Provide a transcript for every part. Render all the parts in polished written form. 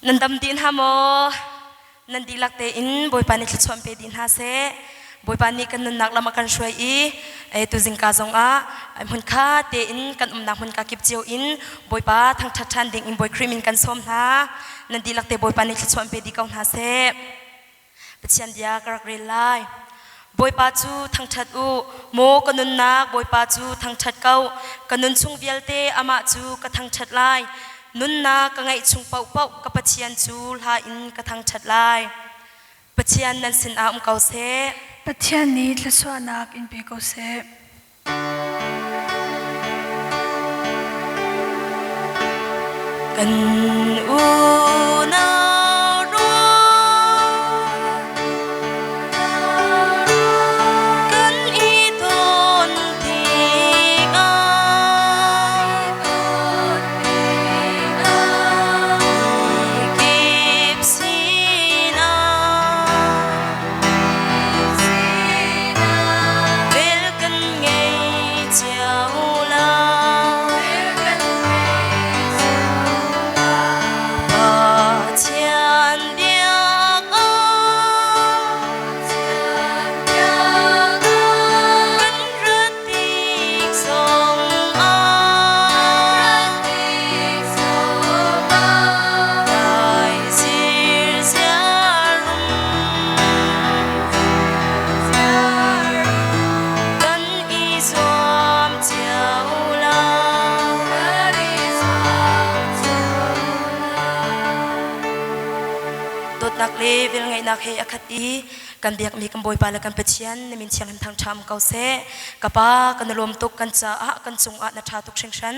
Nan dam dih hna maw? Nan dihlak tein Bawipa nih thluachuah pe dih hna seh. Bawipa nih kan nunnak lam a kan hruai i tu zingka zongah hmunkha tein kan umnak hmunka kip cio in Bawipa thangṭhat ṭhan ding in Bawi Khrih min kan sawm hna. Nan dihlak te Bawipa nih thluachuah pe dih ko hna seh. Pathian bia ka rak rel lai. Bawipa cu thangṭhat u, maw ka nunnak Bawipa cu thangṭhat ko. Ka nun chung vialte amah cu ka thangṭhat lai. Nunnak ka ngeih chung paohpaoh ka Pathian cu hla in ka thangṭhat lai. Pathian nan sinah um ko seh. Pathian nih thluachuahnak in pe ko seh. Kan unau rual kan i ton tikah mikip sinah Vel kan ngei cio lo. Pathian biak ah kan rat tik zongah dai zirziar Kan i zuam cio lai. Dawtnak le velngeihnak he a khat i kan biakmi kan Bawipa le kan Pathian na min thianghlim thangṭha um ko seh. Ka Pa, kan i lawm tuk kan caah kan cungah na ṭha tuk hringhran.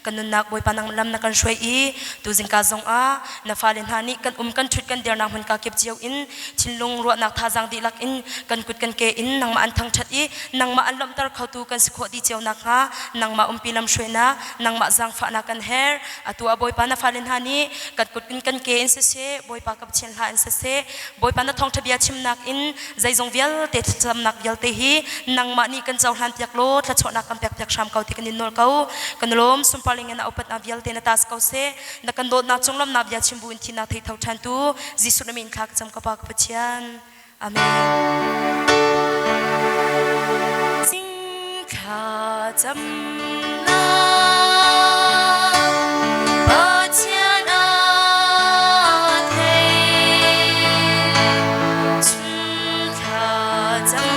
Kan nunnak Bawipa nang lam na kan hruai i tuzingka zongah na fale hna nih kan um kan ṭhut kan dirnak hmunka kip cio in thinlung ruahnak thazaang dihlak in kan kut kan ke in nangmah an thangṭhat i nangmah an lawmhter khotu kan si khawh dih cio nakhnga nangmah umpi lamhruainak nangmah zaangfahnak kan herh. Atu ah Bawipa na fale hna nih kan kut in kan ke in siseh Bawipa ka Pathian hla in siseh Bawipa na thawngṭha bia chimnak in zeizong vialte thlacamnak vialte hi nangmah nih kan cohlan piak law thluachuahnak kan pek piak hram ko ti kan in nawl ko. Kan lawm sunparling in na upatnak vialte na tas ko seh. Na kan dawtnak cunglawmnak bia chim bu in thihnak thei tho ṭhan tu Jesuh na min thla ka cam ka Pa ka Pathian. Amen. Sing thla cam na Pathian a thei chun thla cam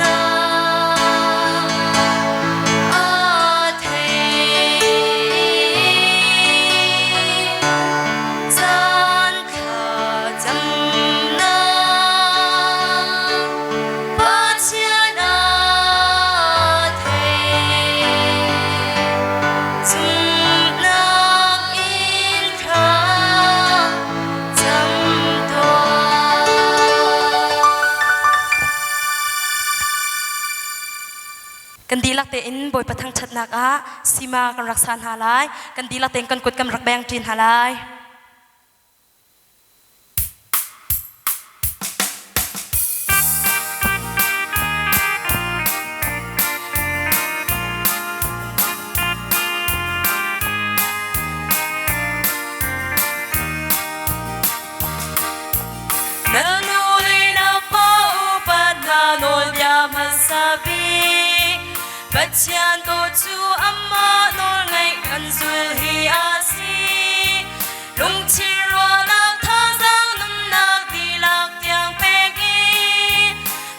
na a thei Zan thla cam na Pathian a thei. Zumhnak in thla cam tuah. Kan dihlak tein Bawipa thangṭhatnak ah sima kan rak sa hna lai. Kan dihlak tein kan kut kan rak beng ṭi hna lai. Na nu le na pa upat hna nawlbia hmasa bik Pathian dawt cu amah nawlngaih kan zul hi a si. Lungthin ruahnak thazaang nunnak dihlak tiang pek i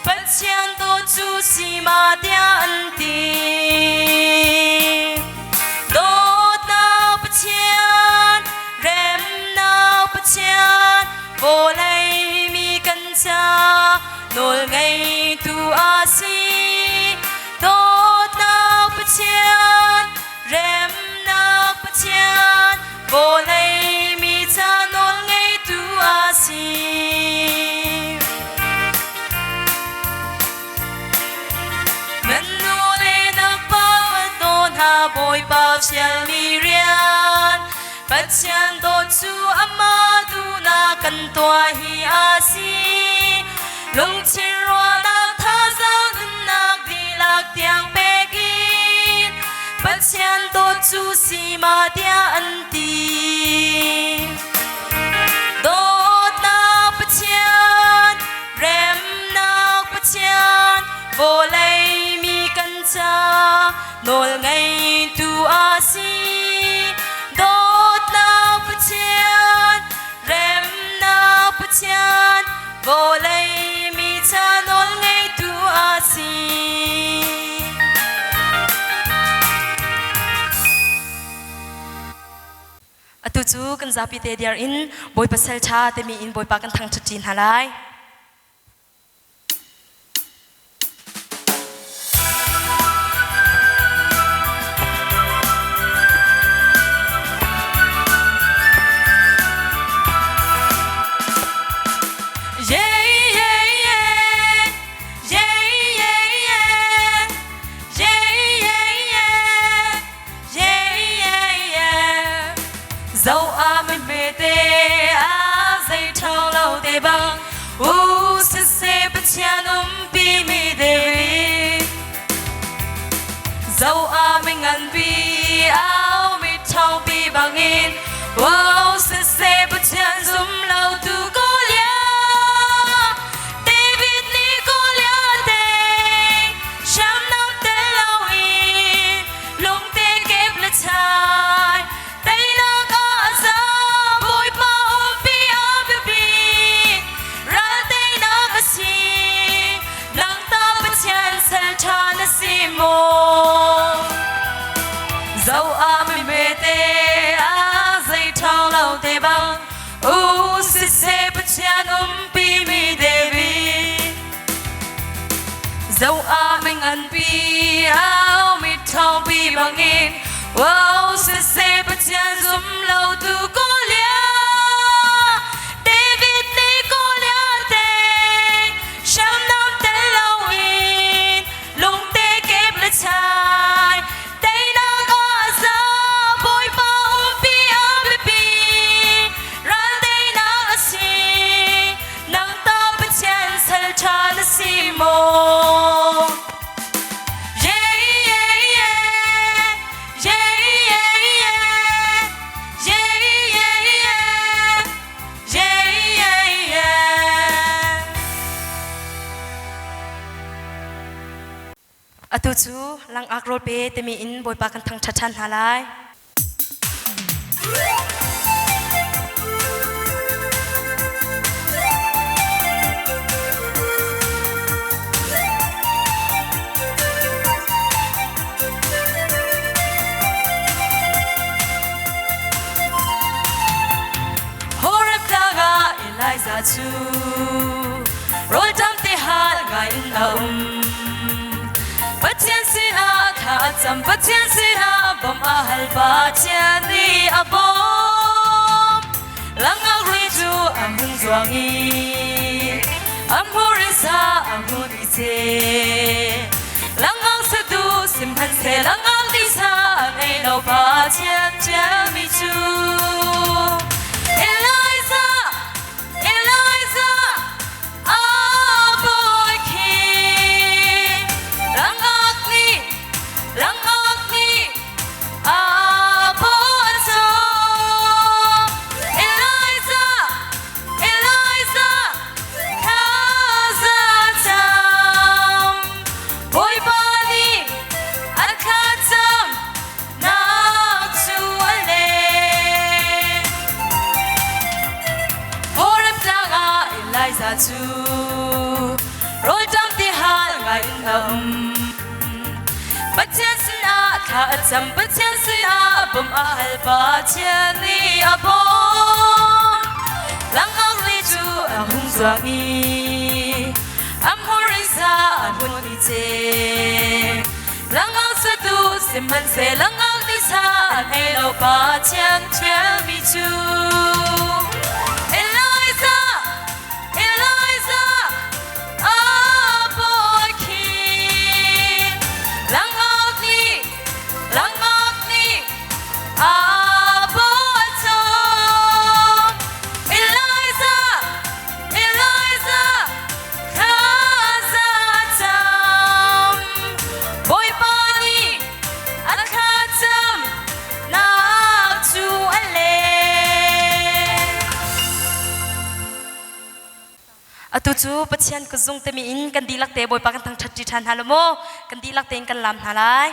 Pathian dawt cu sima tiah an ti. Dawtnak Pathian, remnak Pathian, vawlei mi kan ca nawlngeitu a si. Dawtnak Pathian, remnak Pathian, vawlei mi ca nawlngeitu a si. Nan nu le na pa taw hna Bawipa fialmi rian Pathian dawt cu amah duhnak kan tuah hi a si. Lungthin ruahnak thazaang nunnak dihlak tiang pek in Pathian dawt cu si ma tiah an ti. Nawlngeitu a si. Dawtnak Pathian, remnak Pathian, vawlei mi ca nawlngeitu a si. Atu cu kan zapi te diar in Bawipa sal ṭha timi in Bawipa kan thangṭhat ṭi hna lai. Yeah, yeah, yeah. Yeah, yeah, yeah. Yeah, yeah, yeah. Yeah, yeah, yeah. Zo a mi hmete a zei ṭhawng lo te bang u siseh Pathian umpi mi David. Zo a mi nganpi au mi ṭhawngpi bangin wow siseh Pathian zum lo tu Goliath. David nih Goliath te hriamnam tel loin lungte kep le chai teinak ah za Bawipa umpi a biapi ral teinak a si nang ta Pathian sal ṭha na si maw zo a mi mete a zei ṭhawng lo te bang u siseh Pathian umpi mi David Zo a mi nganpi au mi ṭhawngpi bangin wow siseh Pathian zum lo tu Goliath David nih Goliath te hriamnam tel loin lungte kep le chai teinak ah za Bawipa umpi a biapi ral teinak a si Nang ta Pathian sal ṭha na si maw? Yeah, yeah, yeah. Yeah, yeah, yeah. Yeah, yeah, yeah. Yeah, yeah, yeah. Atu cu langak rawl pe timi in Bawipa kan thangṭhat ṭhan hna lai. Horeb tlang ah Elijah cu rawlṭam ti hal ngai in a um. Pathian sinah thla a cam, Pathian sinah bawmh a hal, Pathian nih a bawmh. Langak ri cu a hung zuang i a hmur in sa a hun i ce. Langak satu sihmanhseh langak tisa a ngei lo Pathian ṭialmi cu. Elijah, Elijah, a bawi khi langak nih langak nih a bawi cu Elijah Elijah thlacam Bawipa nih a thlacam nak cu a leh Horeb tlang ah Elijah cu rawlṭam tihal ngai in a um. Pathian sinah thla a cam, Pathian sinah bawmh a hal, Pathian nih a bawmh. Langak li cu a hung zuang i a hmur in sa a hun i ce. Langak satu sihmanhseh langak nih sa a ngei lo Pathian ṭhialmi cu. Elijah, Elijah, a bawi khi. Langak nih, langak nih a bawi cang. Elijah, Elijah, Thlacam Bawipa nih a thlacam nak cu a leh. Atu cu Pathian kuzung timi in kan dihlak te Bawipa kan thangṭhat ṭi ṭhan hna lo maw? Kan dihlak tein kan laam hna lai.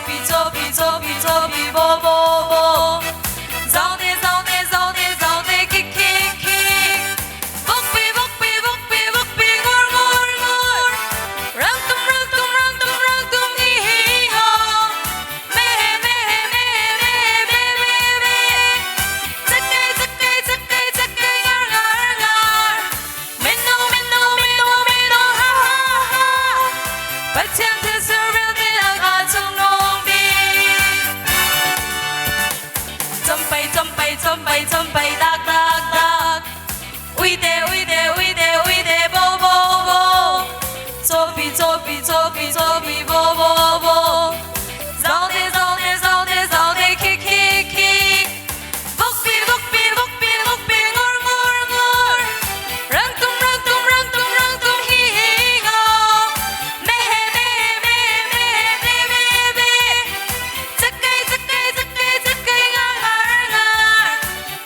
cawpi cawpi cawpi cawpi bo bo bo. Zote zote zote zote ki ki ki. Vokpi vokpi vokpi vokpi ngur ngur ngur. Rangtum rangtum rangtum rangtum hi hi ho. Me me me me me me me. Cakei cakei cakei cakei ngar ngar ngar. Mino mino mino mino ha ha ha. Pathian thil vialte lakah cungnung bik. Cawmpai cawmpai cawmpai cawmpai dak dak dak. Uite uite uite uite bo bo bo. Cawpi cawpi cawpi cawpi bo bo bo. Zote zote zote zote ki ki ki. Vokpi vokpi vokpi vokpi ngur ngur ngur. Rangtum rangtum rangtum rangtum hi hi ngo. Me me me me me me me. Cakei cakei cakei cakei ngar ngar ngar.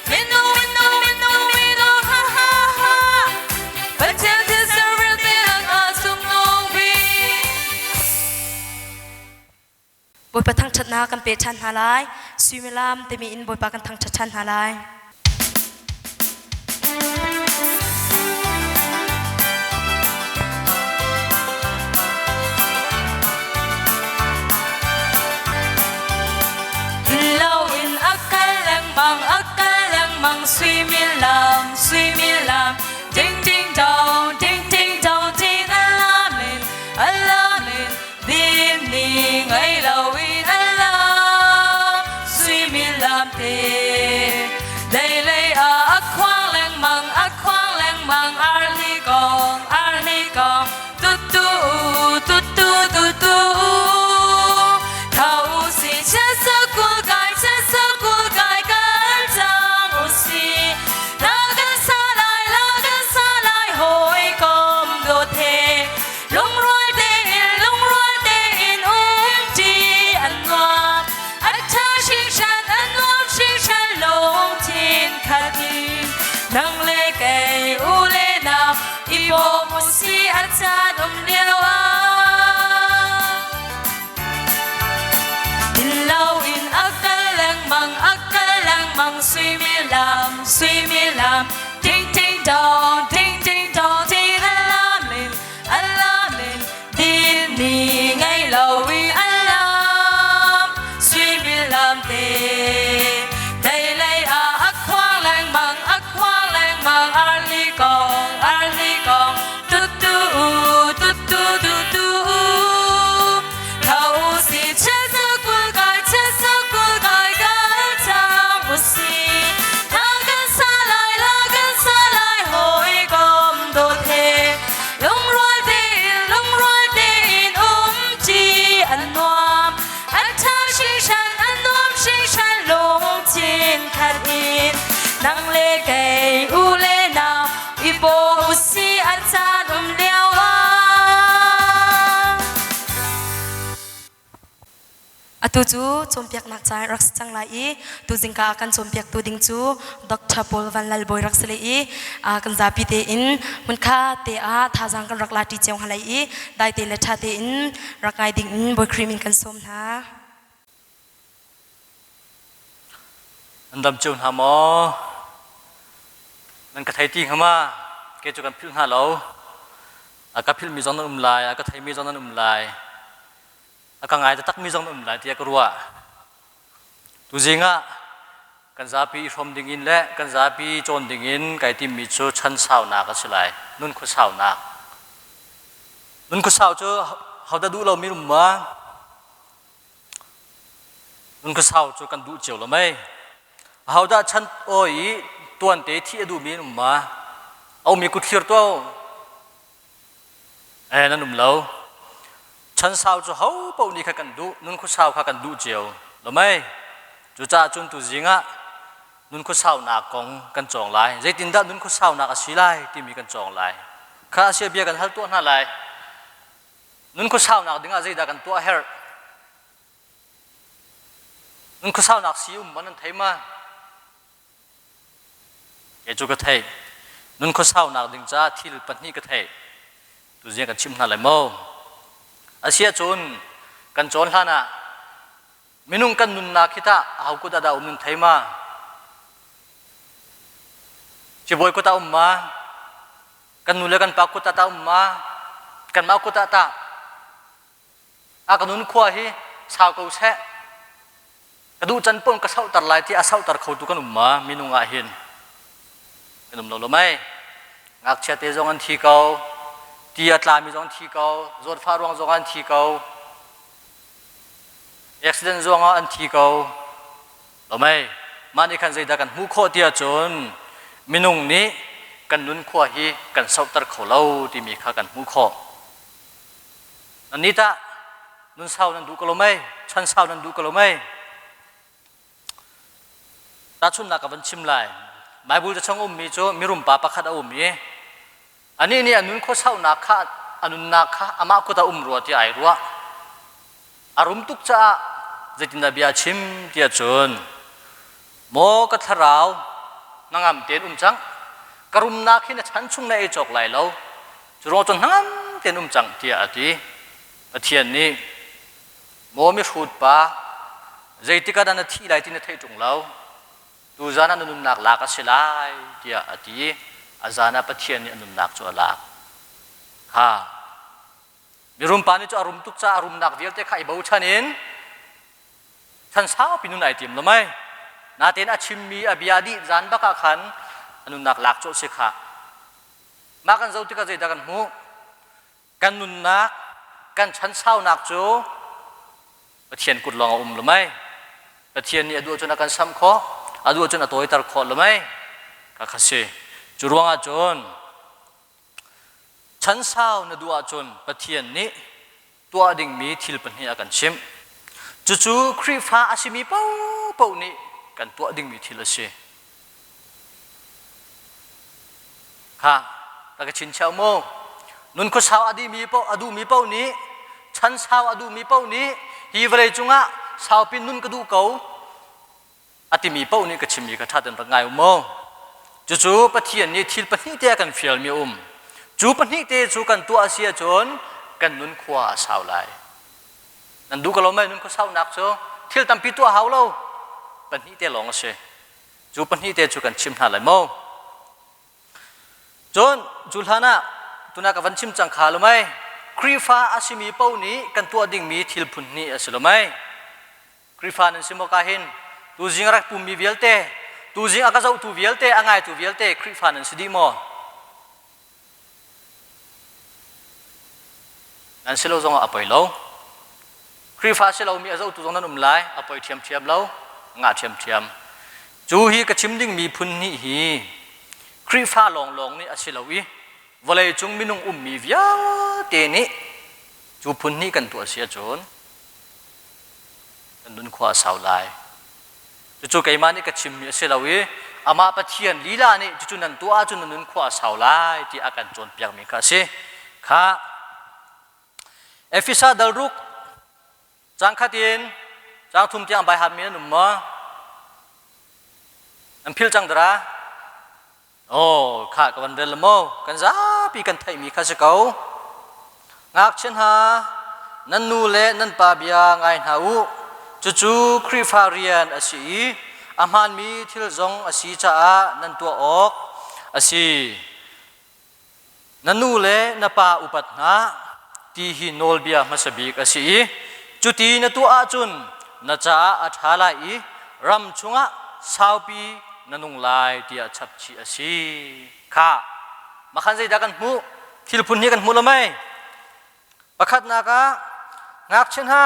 Mino mino mino mino ha ha ha. Pathian thil ser vialte lakah cungnung bik. Bawipa thangṭhatnak kan pe ṭhan hna lai. Suimilam timi in Bawipa kan thangṭhat ṭhan hna lai. Lo in a kal lengmang, a kal lengmang, suimilam, suimilam, ding ding dong, ding ding dong, tin a lam in, a lam in, din ni ngei lo in a lam, suimilam te. Lei lei ah a khuang lengmang, a khuang lengmang, arhli kong, arhli kong, tu tu tu tu tu tu. Tho si chia kul kai, chia kul kai kal cang u si. La kan sa lai, la kan sa lai, hawikom dawt he. Lungrual tein, lungrual tein umṭi an nuam. A ṭha hringhran, a nuam hringhran, lungthin khat in. Nang le kei, u le nau, i bawm u si a caan um lio ah. Inn lo in a kal lengmang, a kal lengmang, suimilam, suimilam, ding ding dong, ding ding dong, tin a lam in, a lam in, din ni ngei lo i a lam, suimilam te. Lei lei ah a khuang lengmang, a khuang lengmang, arhli kong, arhli kong, tu tu tu tu tu tu. Tho si chia kul kai, chia kul kai kal cang u si. La kan sa lai, la kan sa lai, hawikom dawt he. Lungrual tein, lungrual tein umṭi an nuam. A ṭha hringhran, a nuam hringhran, lungthin khat in. Nang le kei, u le nau, i bawm u si a caan um lio ah. Atu cu cawnpiaknak ca rak si cang lai i tuzingka ah kan cawnpiaktu ding cu Dr. Paul Van Lal Bawi rak si lai i kan zapi tein hmunkha te ah thazaang kan rak la ṭi cio hna lai i dai te le ṭha tein rak ngai ding in Bawi Khrih min kan sawm hna. Nan dam cio hna maw? Nan ka thei ti hnga ma? Kei cu kan philh hna lo. A ka philhmi zong nan um lai, a ka theimi zong nan um lai. A ka ngai taktakmi zong nan um lai tiah ka ruah. Tuzing ah kan zapi i hrawm dingin le kan zapi cawn dingin kai timmi cu chan saunak a si lai. Nun khua saunak. Nun khua sau cu hodah duh lomi um ma? Nun khua sau cu kan duh cio lo mei. Ahodah chan awi i tuante thi a duhmi an um ma? A ummi kut thlir tuah u. Eh, nan um lo. Chan sau cu ho paoh nih kha kan duh, nun khuasau kha kan duh cio. Lo mei? Cucaah cun tuzing ah nun khuasaunak kong kan cawng lai. Zeitindah nun khuasaunak a si lai timi kan cawng lai. Kha a sia bia kan hal tuah hna lai. Nun khuasaunak dingah zeidah kan tuah a herh? Nun khuasaunak si um man nan thei ma? Kei cu ka theih. Nun khuasaunak ding caah thil pahnih ka theih. Tuzing kan chim hna lai maw? Asiahcun kan cawn hlan ah. Minung kan nunnak hi tah aho kut ah dah um nan thei ma? Sibawi kut ah um ma? Kan nu le kan pa kut ah tah um ma? Kanmah kut ah tah? A ka nun khua hi sau ko seh. Ka duh can pon ka sauhter lai ti a sauhter khotu kan um ma minung ah hin? Kan um lo lo mei. Ngakchia te zong an thi ko. Ti a tlami zong an thi ko. Zawtfah ruang zong an thi ko. Accident ruangah an thi ko. Lo mei, mah nih khan zeidah kan hmuh khawh ti ahcun minung nih kan nun khua hi kan sohter kho lo timi kha kan hmuh khawh. Nan nih tah nun sau nan duh ko lo mei? Chan sau nan duh ko lo mei? Tahchunhnak ka van chim lai. Bible ca chung ummi cu mirum pa pakhat a um i anih nih a nun khuasaunak kha a nunnak kha amah kut ah um rua tiah ai ruah. A rum tuk caah zeitindah bia a chim tiah cun maw ka thlarau hnangam tein um cang ka rumnak hi na chan chung na ei cawk lai lo cu ruang cun hnangam tein um cang tiah a ti. Pathian nih Maw mihrut pa, zeitik ah dah na thih lai ti na theih ṭung lo. Tuzan ah na nunnak lak a si lai, tiah a ti. A zan ah Pathian nih a nunnak cu a lak. Kha mirum pa nih cu a rum tuk caah a rumnak vialte kha i bochan in chan saupi nun ai tim lo mei. Natein a chimmi a bia dih zan bak ah khan a nunnak lak colh si khah. Mah kan zoh tikah zeidah kan hmuh? Kan nunnak, kan chansaunak cu Pathian kut lawng a um lo mei. Pathian nih a duh ahcun a kan samh khawh, a duh ahcun a tawiter khawh lo mei. Ka kha si. Cu ruangah cun chansau na duh ahcun Pathian nih tuah dingmi thil pahnih a kan chimh. Cucu Khrihfa a simi paohpaoh nih kan tuah dingmi thil a si. Kha ka ka chinchiah mu. Nun khuasau a dihmi paoh a duhmi paoh nih chan sau a duhmi paoh nih hi vawlei cungah saupi nun ka duh ko a timi paoh nih ka chimmi kha ṭha tein rak ngai u mu. Cucu Pathian nih thil pahnih te a kan fialmi a um. Cu pahnih te cu kan tuah a si ahcun kan nun khua a sau lai. Nan duh ko lo mei nun khua saunak cu thil tampi tuah hau lo pahnih te lawng a si. Cu pahnih te cu kan chim hna lai mu. Cun cu hlan ah tuna ka van chim cang kha lo mei Khrihfa a simi paoh nih kan tuah dingmi thil phun hnih a si lo mei. Khrihfa nan si maw ka hin tuzing a rak pummi vialte tuzing a ka zohtu vialte a ngaitu vialte Khrihfa nan si dih maw? Nan si lo zongah a poi lo. Khrihfa si lomi a zohtu zong nan um lai, a poi ṭhiamṭhiam lo, ngah ṭhiamṭhiam. Cu hi ka chim dingmi phun hnih hi Khrihfa lawnglawng nih a si lo i vawleicung minung ummi vialte nih cu phun hnih kan tuah si ahcun kan nun khua a sau lai. Cucu keimah nih ka chimmi a si lo i amah Pathian lila nih cucu nan tuah ahcun na nun khua a sau lai ti a kan cawnpiakmi kha a si. Kha Efesa dal ruk cang khat in cang thum tiang bai hapmi nan um maw? Nan phil cang dara? Oh, kha ka van rel maw? Kan zapi kan theihmi kha si ko. Ngakchia hna, nan nu le nan pa bia ngai hna u. Cucu Khrihfa rian a si i a hmaanmi thil zong a si caah nan tuah awk a si. Na nu le na pa upat hna ti hi nawlbia hmasa bik a si i cuti na tuah ahcun na caah a ṭha lai i ram chungah saupi na nung lai tiah chapchih a si. Kha makhan zeidah kan hmuh? Thil phun hi kan hmu lo mei? Pakhatnak ah ngakchia hna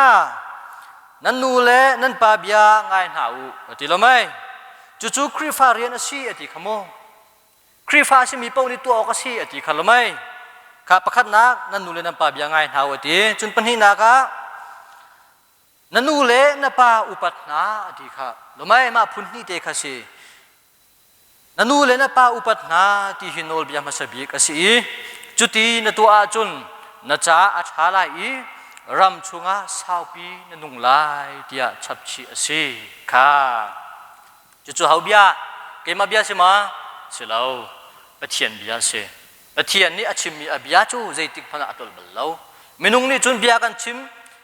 nan nu le nan pa bia ngai hna u a ti lo mei? Cucu Khrihfa rian a si a ti kha mu. Khrihfa a simi paoh nih tuah awk a si a ti kha lo mei. Kha pakhatnak nan nu le nan pa bia ngai hna u a ti. Cun pahnihnak ah na nu le na pa upat hna a ti kha lo mei mah phun hnih te kha si. Na nu le na pa upat hna ti hi nawlbia hmasa bik a si i cuti na tuah ahcun na caah a ṭha lai i ram chungah saupi na nung lai tiah chapchih a si kha. Cucu ho bia? Keimah bia si ma? Si lo. Pathian bia a si. Pathian nih a chimmi a bia cu zeitik hmanh ah a ṭol bal lo. Minung nih cun bia kan chim.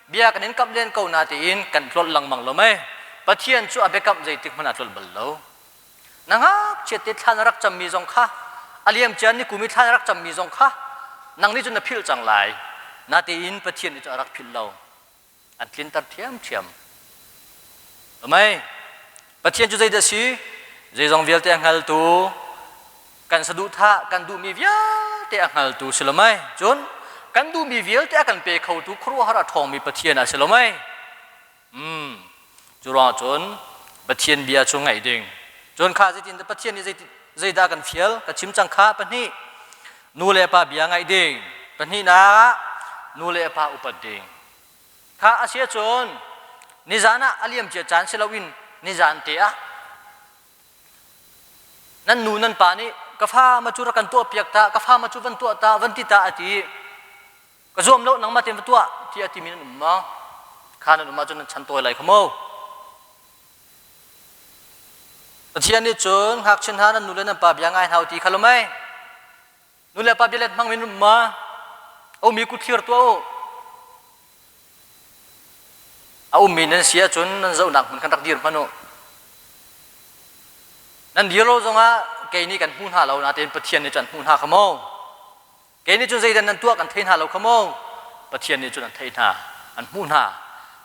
Bia kan in kamh len ko na tiin kan tlolh lengmang lo mei? Pathian cu a biakamh zeitik hmanh ah tlolh bal lo. Na ngakchiat te thla na rak cammi zong kha a liam cia ni kum i thla na rak cammi zong kha nang nih cun na philh cang lai. Natein Pathian nih cun a rak philh lo. An tlinter ṭhiamṭhiam. Mei Pathian cu zeidah a si? Zeizong vialte a hngaltu, kan saduhthah, kan duhmi vialte a hngaltu si lo mei? Cun kan duhmi vialte a kan pe khotu khuaruahhar a ṭhawngmi Pathian a si lo mei? Hmm. Cu ruangah cun Pathian bia cu ngaih ding. Cun kha zeitin Pathian nih zeidah kan fial? Ka chim cang kha pahnih. Nu le pa bia ngaih ding. Pahnihnak nu le pa upat ding. Kha a si ahcun nizan ah a liamcia caan si loin nizan te ah nan nu nan pa nih ka fa ma cu rak kan tuah piak ta ka fa ma cu van tuah ta van ti ta a ti ka zuam lo nangmah tein va tuah ti a timi nan um maw kha nan um ahcun nan chan tawi lai kha mu Pathian nih cun ngakchia hna nan nu le nan pa bia ngai hna u ti kha lo mei Nu le pa bialet hmang min um ma? A ummi kut thlir tuah u. A ummi nan si ahcun nan zohnak hmun khan rak dir hmanh u. Nan dir lo zongah kei nih kan hmu hna lo nain Pathian nih cun an hmuh hna kha maw? Kei nih cun zeidah nan tuah kan thei hna lo kha maw? Pathian nih cun an theih hna, an hmuh hna.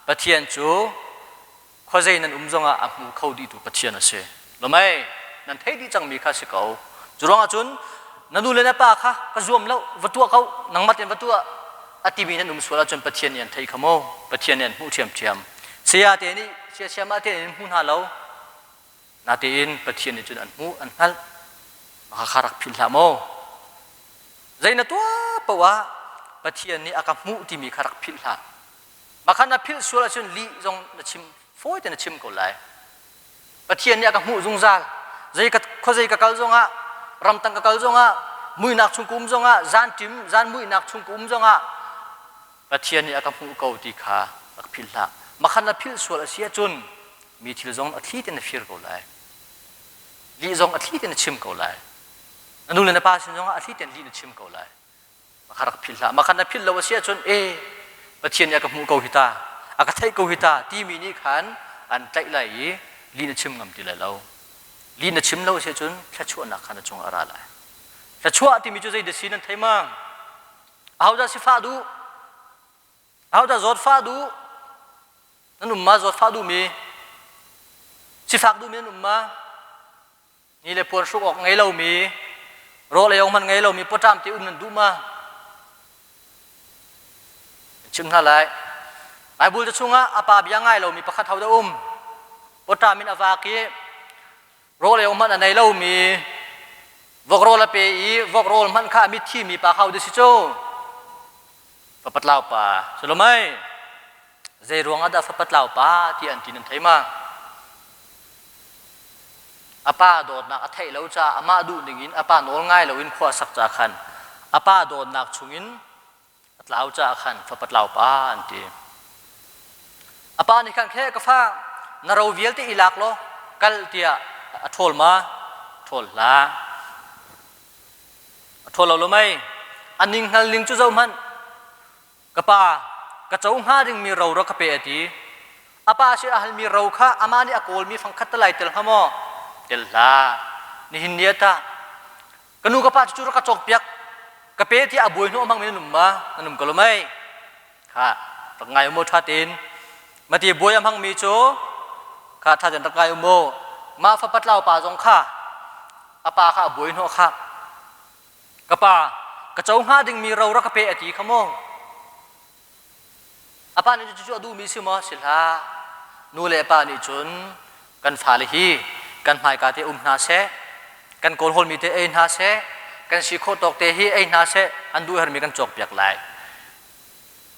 Pathian cu khuazei nan um zongah a hmu kho dihtu Pathian a si. Lomei, nan theih dih cangmi kha si ko. Cu ruangah cun na nu le na pa kha ka zuam lo, va tuah ko, nangmah tein va tuah a timi nan um sual ahcun Pathian nih an theih kha maw? Pathian nih an hmuh ṭhiamṭhiam. Saya te nih siasiamah te in hmu hna lo. Natein Pathian nih cun an hmuh, an hngalh. Mah kha rak philh hlah maw? Zei na tuah paoh ah Pathian nih a ka hmuh timi kha rak philh hlah. Mah kha na philh sual ahcun lih zong na chim fawi te na chim ko lai. Pathian nih a ka hmuh zungzal. Zei ka khuazei ka kal zongah, ramtang ka kal zongah, muihnak chung ka um zongah, zan ṭim, zan muihnak chung ka um zongah Pathian nih a ka hmuh ko ti kha rak philh hlah. Mah kha na philh sual a si ahcun mi thil zong a thli tein na fir ko lai. Lih zong a thli tein na chim ko lai. Na nu le na pa sin zongah a thli tein lih na chim ko lai. Mah kha rak philh hlah. Mah kha na philh lo a si ahcun e Pathian nih a ka hmuh ko hi ta, a ka theih ko hi ta timi nih khan an tlaih lai i lih na chim ngam ti lai lo. Lih na chim lo a si ahcun thluachuahnak kha na cungah a ra lai. Thluachuah timi cu zeidah si nan thei ma? Ahodah sifah duh? Ahodah zawtfah duh? Nan um ma zawtfah duhmi? Sifak duhmi nan um ma? Ni le puan hruk awk ngei lomi, rawl ei awk hmanh ngei lomi pawṭam te um nan duh ma? Chim hna lai. Bible ca chungah a pa bia ngai lomi pakhat ho dah um? Pawṭam in a vak i rawl ei awk hmanh a nei lomi vok rawl a pe i vok rawl hmanh kha a mitthi mi pa kha ho dah si cu? Fapatlau pa. Salomai, zei ruangah dah fapatlau pa ti an ti nan thei ma? A pa dawtnak a theih lo caah amah duh ning in a pa nawl ngai loin khua a sak caah khan a pa dawtnak chungin a tlau caah khan fapa tlau pa an ti. A pa nih khan khe ka fa na ro vialte i lak law kal tiah a ṭhawl ma? Ṭhawl hlah. A ṭhawl lo lo mei. A ning hngal ning cu zohhmanh. Ka pa, ka co hnga dingmi ro rak ka pe a ti. A pa sin a halmi ro kha amah nih a kawlmi fangkhat te lai tel hnga maw? Tel hlah. Nihin ni ah tah ka nu ka pa cu rak ka cawkpiak ka pe tiah a buai hnawh hmangmi nan um ma? Nan um ko lo mei? Kha rak ngai u mu ṭha tein. Mati buai a hmangmi cu kha ṭha tein rak ngai u mu. Mah fapa tlau pa zong kha a pa kha a buai hnawh khah. Ka pa, ka co hnga dingmi ro rak ka pe a ti kha mu. A pa nih cucu a duhmi si maw? Si hlah. Nu le pa nih cun kan fale hi kan hmaika te um hna seh, kan kawlhawlmi te ei hna seh, kan si khawh tawk te hi ei hna seh, an duh hermi kan cawkpiak lai.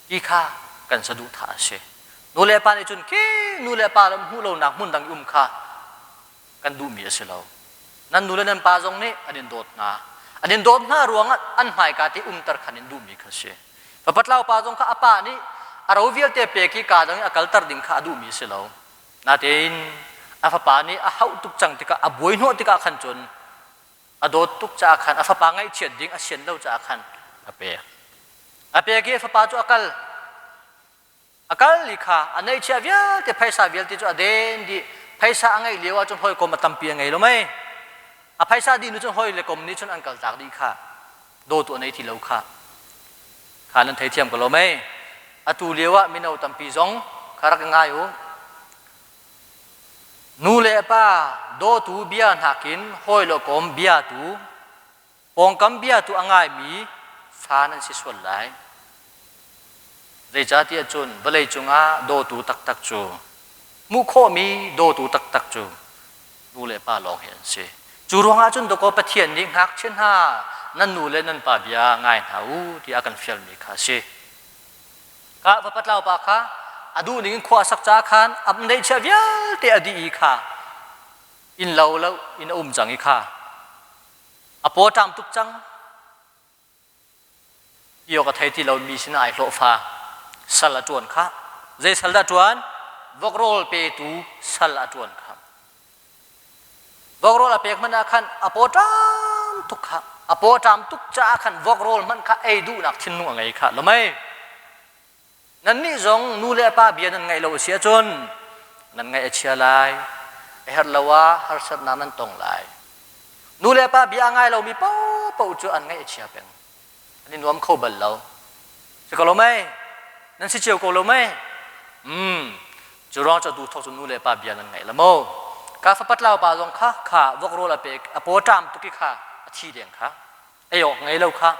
Ti kha kan saduhthah a si. Nu le pa nih cun khi nu le pa hmuh lonak hmun dang i um kha kan duhmi a si lo. Nan nu le nan pa zong nih an in dawt hna. An in dawt hna ruangah an hmaika te umter khan in duhmi kha a si. Fapatlau pa zong kha a pa nih a ro vialte pek i kaa dang i a kalter ding kha a duhmi a si lo. Natein a fapa nih a hauh tuk cang tikah a buai hnawh tikah khan cun a dawt tuk caah khan a fapa ngaihchiat ding a sian lo caah khan a pek. A pek i a fapa cu a kal. A kal i kha a neihchiah vialte phaisa vialte cu a den dih. Phaisa a ngeih lio ahcun hawikom a tampi a ngei lo mei. A phaisa dih nu cun hawi le kom nih cun an kaltak dih kha. Dawtu a nei ti lo kha. Kha nan theithiam ko lo mei. Atu lio ah mino tampi zong kha rak i ngai u. Nu le pa dawtu bia nakin hawi le kom bia tu pawngkam bia tu a ngaimi fa nan si sual lai. Zeicahtiah cun vawlei cungah dawtu taktak cu hmuh khawhmi dawtu taktak cu nu le pa lawng hi an si. Cu ruangah cun dawkaw Pathian nih ngakchia hna nan nu le nan pa bia ngai hna u tiah a kan fialmi kha a si. Ka va patlau pa kha a duh ning in khua a sak caah khan a neihchiah vialte a dih i kha inn lo lo in a um cang i kha a paw ṭam tuk cang ti awk a thei ti lo mi sinah ai hlawhfa sal a ṭuan kha zei sal dah ṭuan vok rawl petu sal a ṭuan kha vok rawl a pek hmanh ah khan a paw ṭam tuk kha a paw ṭam tuk caah khan vok rawl hmanh kha ei duhnak thinlung a ngei kha lomei Nannih zong nu le pa bia nan ngaih lo a si ahcun nan ngaih a chia lai. A herh lo ah harsatnak nan tong lai. Nu le pa bia a ngai lomi paohpaoh cu an ngaih a chia peng. An i nuam kho bal lo. Si ko lo mei? Nan si cio ko lo mei? Hmm. Cu ruang cu atu thawk cu nu le pa bia nan ngaih la maw? Ka fapat lau pa zong kha kha vok rawl a pek a paw ṭam tuk i kha a thi deng kha ei awk ngei lo kha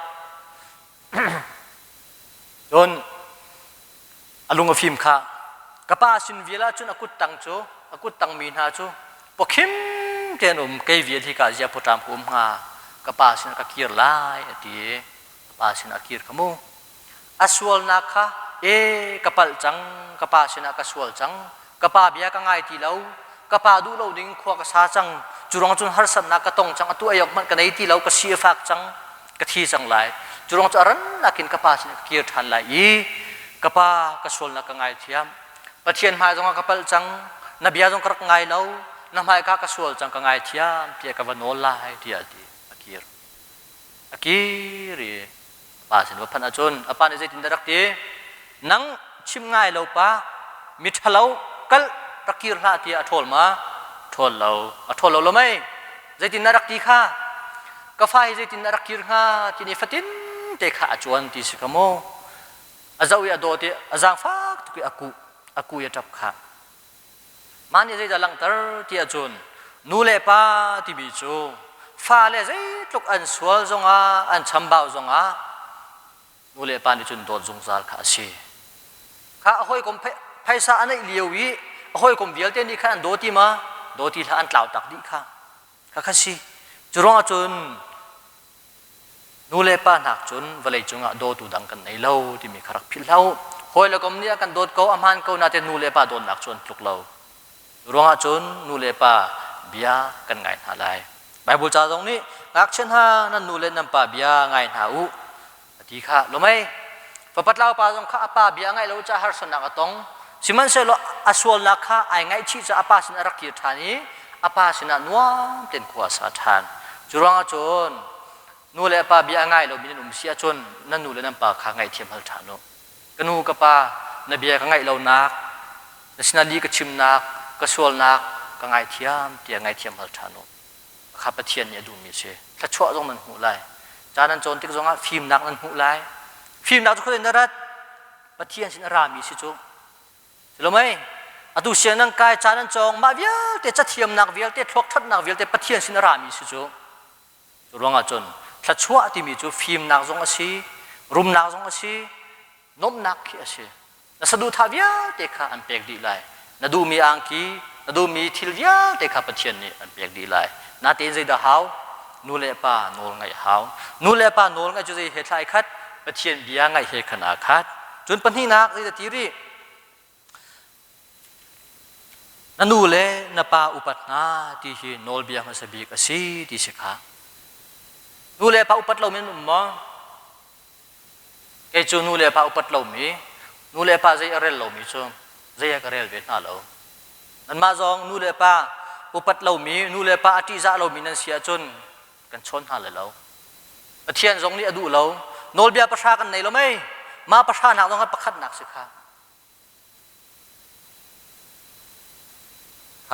Cun a lung a fim kha ka pa sin vial ahcun a kuttang cu a kuttang mi hna cu pawkhim te an um kei vial hi ka zia pawṭam ka um hnga ka pa sin ka kir lai a ti i ka pa sin a kir kha mu a sualnak kha e ka palh cang ka pa sinah ka sual cang ka pa bia ka ngai ti lo ka pa duh lo ding khua ka sa cang cu ruang cun harsatnak ka tong cang atu ei awk hmanh ka nei ti lo ka si a fak cang ka thi cang lai cu ruang cu a rannak in ka pa sin ka kir ṭhan lai i ka pa ka sualnak ka ngaithiam Pathian hmai zongah ka palh cang na bia zong ka rak ngai lo na hmai ka ka sual cang ka ngaithiam tiah ka va nawl lai tiah a ti a kir a kir i pa sin va phanh ahcun a pa nih zeitindah rak ti nang chim ngai lo pa mi ṭhalo kal rak kir hlah tiah a ṭhawl ma ṭhawl lo a ṭhawl lo lo mei zeitindah rak ti kha ka fa hi zeitindah rak kir hnga ti ni fatin te kha a cuan ti si ka mu a zoh i a dawt i a zaangfak tuk i a kuh a kuh i a ṭap kha Mah nih zeidah langhter ti ahcun nu le pa timi cu fale zeitluk an sual zongah an chambau zongah nu le pa nih cun dawt zungzal kha a si. Kha a hawikom phaisa a neih lio i a hawikom vialte nih khan an daw ti ma? Daw ti hlah an tlau tak dih kha. Kha kha si. Cu ruangah cun Nu le pa hnak cun vawleicung ah dawtu dang kan nei lo timi kha rak philh hlah u. Hawi le kom nih a kan dawt ko, a hmaan ko nain nu le pa dawtnak cu an tluk lo. Ruangah cun nu le pa bia kan ngai hna lai. Bible ca zong nih ngakchia hna nan nu le nan pa bia ngai hna u a ti kha lomei. Fapatlau pa zong kha a pa bia ngaih lo caah harsatnak a tong. Sihmanhsehlaw a sualnak kha ai ngaihchih caah a pa sin a rak kir ṭhan i a pa sinah nuam tein khua a sa ṭhan. Cu ruangah cun nu le pa bia a ngai lomi nan um si ahcun nan nu le nan pa kha ngaihthiam hal ṭhan u. Ka nu ka pa na bia ka ngaih lonak, na sinah lih ka chimnak, ka sualnak ka ngaithiam tiah ngaihthiam hal ṭhan u. Kha Pathian nih a duhmi a si. Thluachuah zong nan hmuh lai. Ca nan cawn tik zongah fimnak nan hmuh lai. Fimnak cu khuazei na rat? Pathian sin a rami si cu. Si lo mei? Atu siang nan kai ca nan cawng mah vialte cathiamnak vialte thluak ṭhatnak vialte Pathian sin a rami si cu. Cu ruangah cun thluachuah timi cu fimnak zong a si, rumnak zong a si, nuamhnak khi a si. Na saduhthah vialte kha an pek dih lai. Na duhmi angki, na duhmi thil vialte kha Pathian nih an pek dih lai. Natein zeidah hau? Nu le pa nawl ngaih hau. Nu le pa nawl ngaih cu zei he thlai khat? Pathian bia ngaih he khan aa khat. Cun pahnihnak zeidah ti rih? Na nu le na pa upat hna ti hi nawlbia hmasa bik a si ti si kha. Nu le pa upat lomi an um maw? Kei cu nu le pa upat lomi, nu le pa zei a rel lomi cu zei ah ka rel ve hna lo. Nanmah zong nu le pa upat lomi, nu le pa a ṭihzah lomi nan si ahcun kan chawn hna lai lo. Pathian zong nih a duh lo. Nawlbia pahra kan nei lo mei? Mah pahra nak zong ah pakhatnak si kha.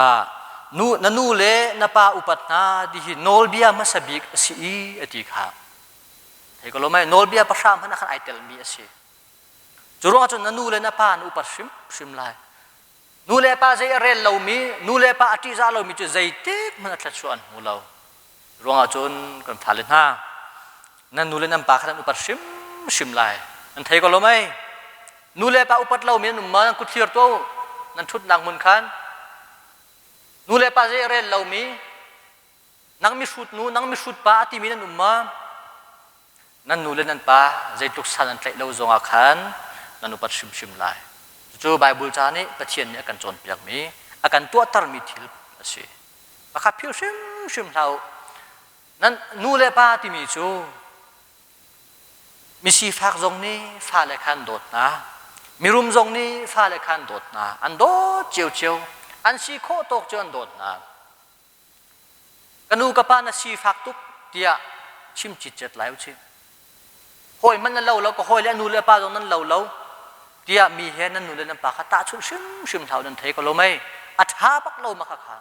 Kha nu na nu le na pa upat hna ti hi nawlbia hmasa bik a si i a ti kha. Thei ko lo mei nawlbia pahra hmanh ah khan ai telmi a si. Cu ruangah cun na nu le na pa na upat hrimhrim lai. Nu le pa zei a rel lomi, nu le pa a ṭihzah lomi cu zeitik hmanh a thluachuah an hmu lo. Ruangah cun kan fale hna, nan nu le nan pa kha nan upat hrimhrim lai. Nan thei ko lo mei? Nu le pa upat lomi nan um ma nan kut thlir tuah u. Nan ṭhutnak hmun khan. Nu le pa zei a rel lomi, nang mihrut nu, nang mihrut pa a timi nan um ma? Nan nu le nan pa zeitluk san an tlaih lo zongah khan nan upat hrimhrim lai. Cucu Baibal ca nih Pathian nih a kan cawnpiakmi, a kan tuahtermi thil a si. Pakhat philh hrimhrim hlah u. Nan nu le pa timi cu misifak zong nih fale kha an dawt hna. Mirum zong nih fale kha an dawt hna. An dawt ciocio. An si khawh tawk cu an dawt hna. Ka nu ka pa na sifak tuk tiah chim citcet lai usih. Hawi hmanh nan lo lo, ka hawi le a nu le a pa zong nan lo lo tiah mi he nan nu le nan pa kha tahchunh hrimhrim hlah u nan thei ko lo mei. A ṭha bak lo ma kha kha.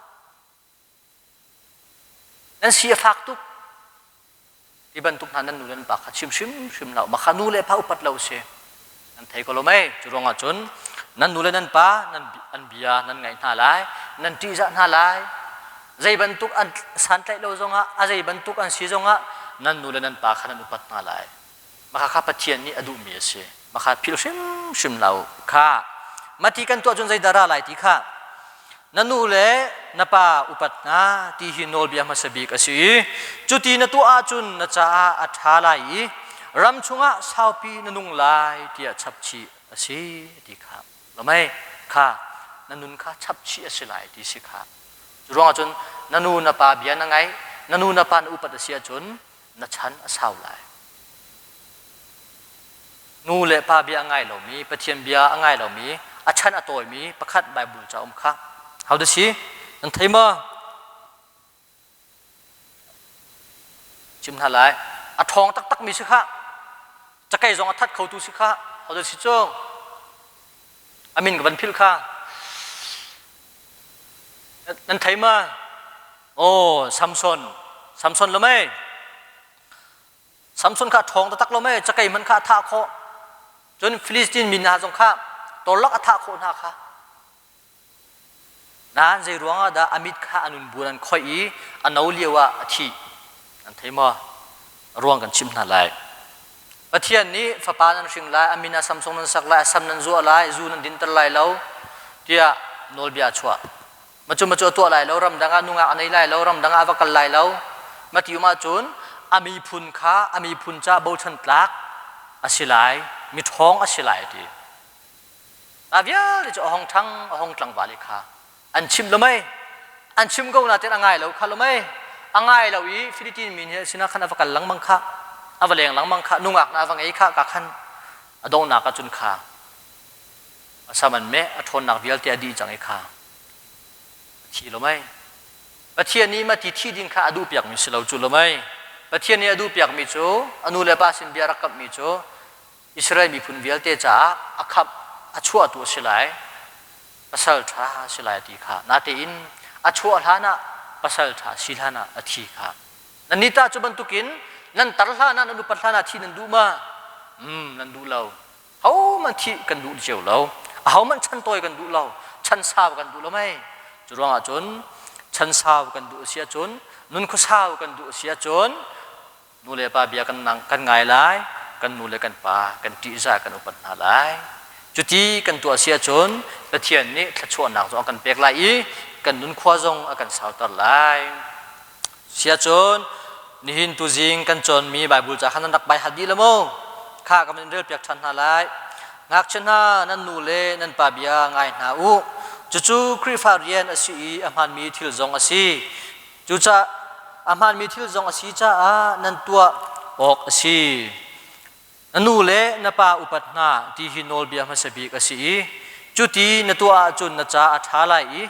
Nan si a fak tuk ti bantuk hna nan nu le nan pa kha chim hrimhrim hlah u. Mah kha nu le pa upat lo si. Nan thei ko lo mei. Cu ruangah cun nan nu le nan pa nan an bia nan ngaih hna lai, nan ṭihzah hna lai. Zei bantuk an santlaih lo zongah, a zei bantuk an si zongah nan nu le nan pa kha nan upat hna lai. Mah kha Pathian nih a duhmi a si. Mah kha philh hrimhrim hlah u. Kha mati kan tuah cun zeidah ra lai ti kha na nu le na pa upat hna ti hi nawlbia hmasa bik a si i cuti na tuah ahcun na caah a ṭha lai i ram chungah saupi na nung lai tiah chapchih a si ti kha lamei kha na nun kha chapchih a si lai ti si kha cu ruangah cun na nu na pa bia na ngaih na nu na pa na upat a si ahcun na chan a sau lai. Nu le pa bia a ngai lomi, Pathian bia a ngai lomi, a chan a tawimi pakhat Bible ca um kha. How does he? Nan thei maw? Chim hna lai. A ṭhawng taktakmi si kha. Cakei zong a that khotu si kha. How does he cu? A min ka van philh kha. Nan thei ma? Oh, Samson. Samson lo mei. Samson kha ṭhawng taktak lo mei. Cakei hmanh kha a thah khawh. Cun Philistine mi hna zong kha torlak a thah khawh hna kha. Nain zei ruangah dah a mit kha a nun buan an khoih i a no lio ah a thih? Nan thei maw? A ruang kan chimh hna lai. Pathian nih fapa nan hring lai, a min ah Samsung nan sak lai, a sam nan zuah lai, zu nan dinter lai lo, tiah nawlbia a chuah. Macu macu a tuah lai lo, ramdang ah nungak a nei lai lo, ramdang ah a va kal lai lo. Mati um ahcun a miphun kha a miphun ca bochan tlak a si lai, mi ṭhawng a si lai ti. A vialte cu a hong ṭhang, a hong tlangval i kha an chimh lo mei an chim ko nain a ngai lo kha lo mei a ngai lo i Philippine mi nih sinah khan a va kal lengmang kha a va leng lengmang kha nungak na a va ngei kha ka khan a donghnak ah cun kha a sam an meh a ṭhawnnak vialte a dih cang i kha a thi lo mei Pathian nih mati thi ding kha a duh piakmi si lo cu lo mei Pathian nih a duh piakmi cu a nu le pa sin bia rak kamhmi cu Israel miphun vialte caah a khamh a chuahtu a si lai pasal ṭha a si lai ti kha natein a chuah hlan ah pasal ṭha si hlan ah a thi kha nan tah cu bantukin nan tar hlan ah nan upat hlan ah thi nan duh ma nan duh lo hohmanh thih kan duh cio lo ahohmanh chan tawi kan duh lo chan sau kan duh lo mei cu ruangah cun chan sau kan duh a si ahcun nun khuasau kan duh a si ahcun Nu le pa bia kan, kan ngai lai, kan nu le kan pa kan ṭihzah kan upat hna lai. Cuti kan tuah si ahcun Pathian nih thluachuahnak zong a kan pek lai i kan nunkhua zong a kan sauter lai. Siahcun nihin tuzing kan cawnmi Baibal ca kha nan rak bai hat dih lo maw? Kha ka van rel piak ṭhan hna lai. Ngakchia hna nan nu le nan pa bia ngai hna u. Cucu Khrihfa rian a si i a hmaanmi thil zong a si. Cucaah a hmaanmi thil zong a si caah nan tuah awk a si. Na nu le na pa upat hna ti hi nawlbia hmasa bik a si i cuti na tuah ahcun na ca a ṭha lai i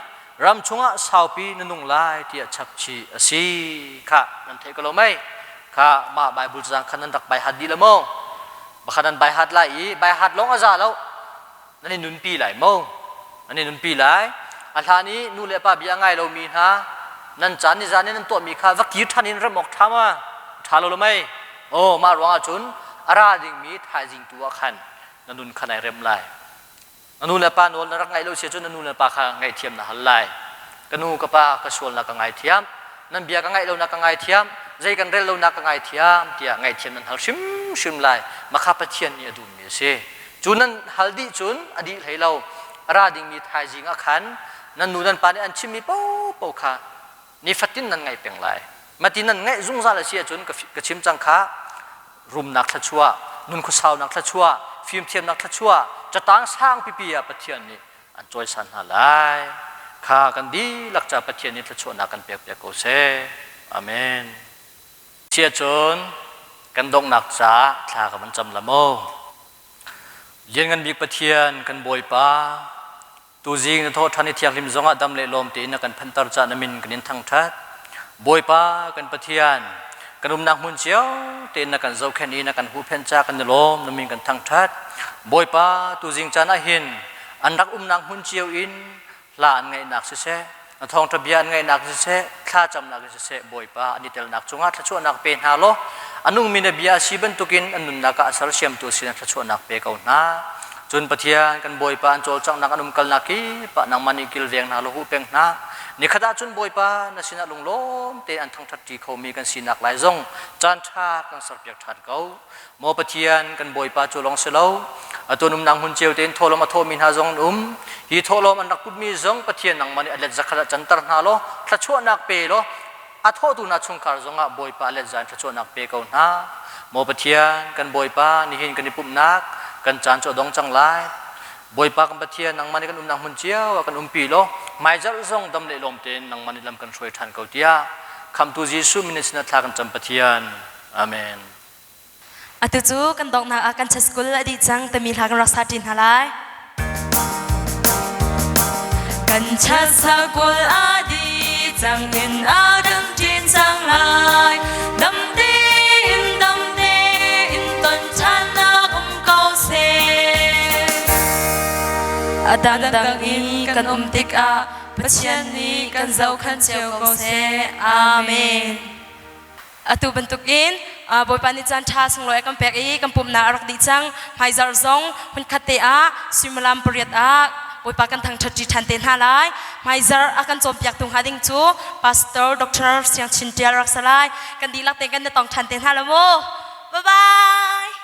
ram chungah saupi na nung lai tiah chapchih a si. Khah nan theih ko lo mei? Kha mah Baibal caang kha nan rak bai hat dih lo maw? Bakhat nan bai hat lai i bai hat lawng a za lo. Nan i nunpi lai maw? Nan i nunpi lai. A hlan i nu le pa bia ngai lomi hna nan caan ni zan in nan tuahmi kha va kir ṭhan in remh awk ṭha ma? Ṭha lo lo mei? Aw, mah ruangah cun a ra dingmi thaizing tu ah khan na nun kha nai rem lai. Na nu le pa nawl na rak ngaih lo si cun na nu le pa kha ngaihthiam na hal lai. Ka nu ka pa ka sualnak ka ngaithiam, nan bia ka ngaih lonak ka ngaithiam, zei kan rel lonak ka ngaithiam tiah ngaihthiam nan hal hrimhrim lai. Makha Pathian nih a duhmi a si. Cu nan hal dih cun a dih hlei lo. A ra dingmi thaizing ah khan nan nu nan pa nih an chimmi paohpaoh kha nifatin nan ngaih peng lai. Mati nan ngaih zungzal a si ahcun ka chim cang kha rumnak thluachuah, nun khuasaunak thluachuah, fimthiamnak thluachuah, catang sang pipi ah Pathian nih an cawisan hna lai. Kha kan dihlak ca Pathian nih thluachuahnak kan pek piak ko seh. Amen. Sia cun kan donghnak caah thla ka van cam la maw? Lianngan bik Pathian kan Bawipa, Tuzing na thawh ṭhan i thianghlim zongah dam le lawm tein na kan phanter cah na min kan in thangṭhat. Bawipa kan Pathian, kan umnak hmun cio tein na kan zohkhenh i na kan huhphenh ca kan i lawm, na min kan thangṭhat. Bawipa, tuzing caan ah hin an rak umnak hmun cio in hla an ngaihnak siseh, na thawngṭha bia an ngaihnak siseh, thlacamnak in siseh, Bawipa an i telnak cungah thluachuahnak pe hna law, a nungmi na bia a si bantukin an nunnak ah a sersiamtu sin ah thluachuahnak pe ko hna. Cun Pathian kan Bawipa an cawlcanghnak an umkalnak kip ah nangmah nih kilveng hna law huh peng hna. Nikhat ah cun Bawipa na sinah lunglawm tein an thangṭhat ṭi khomi kan sinak lai zong caan ṭha kan serpiak ṭhan ko. Maw Pathian kan Bawipa cu lawng si lo, atu an umnak hmun cio tein thawhlawm a thawhmi hna zong an um. Hi thawhlawm an rak putmi zong Pathian nangmah nih a let zakhat ah canter hna law thluachuahnak pe law a thawhtu hna chungkhar zongah Bawipa a let za in thluachuahnak pe ko hna. Maw Pathian kan Bawipa nihin kan i pumhnak kan caan cu a dong cang lai. Bawipa kan Pathian nangmah nih kan umnak hmun cio ah kan umpi law hmaizarh zong dam le lawm tein nangmah nih lam kan hruai ṭhan ko tiah Khamhtu Jesuh min in sinah thla kan cam Pathian. Amen. Atu cu kan donghnak ah kan school a dih cang timi hla kan rak sa ṭi hna lai. Kan school a dih cang in a kan ṭin cang lai. Dam tein dam tein ton ṭhannak um ko seh. A dangdang in kan um tikah Pathian nih kan zohkhan cio ko seh. Amen. Atu bantukin Bawipa nih caan ṭha sunglawi a kan pek i kan pumhnak a rak dih cang. Hmaizarh zong hmunkhat te ah suimilam pariat ah Bawipa kan thangṭhat ṭi ṭhan te hna lai. Hmaizarh a kan cawnpiaktu hnga ding cu Pastor Dr. Siang Chin Ṭial rak si lai. Kan dihlak tein kan i tong ṭhan te hna la mu. Bye bye.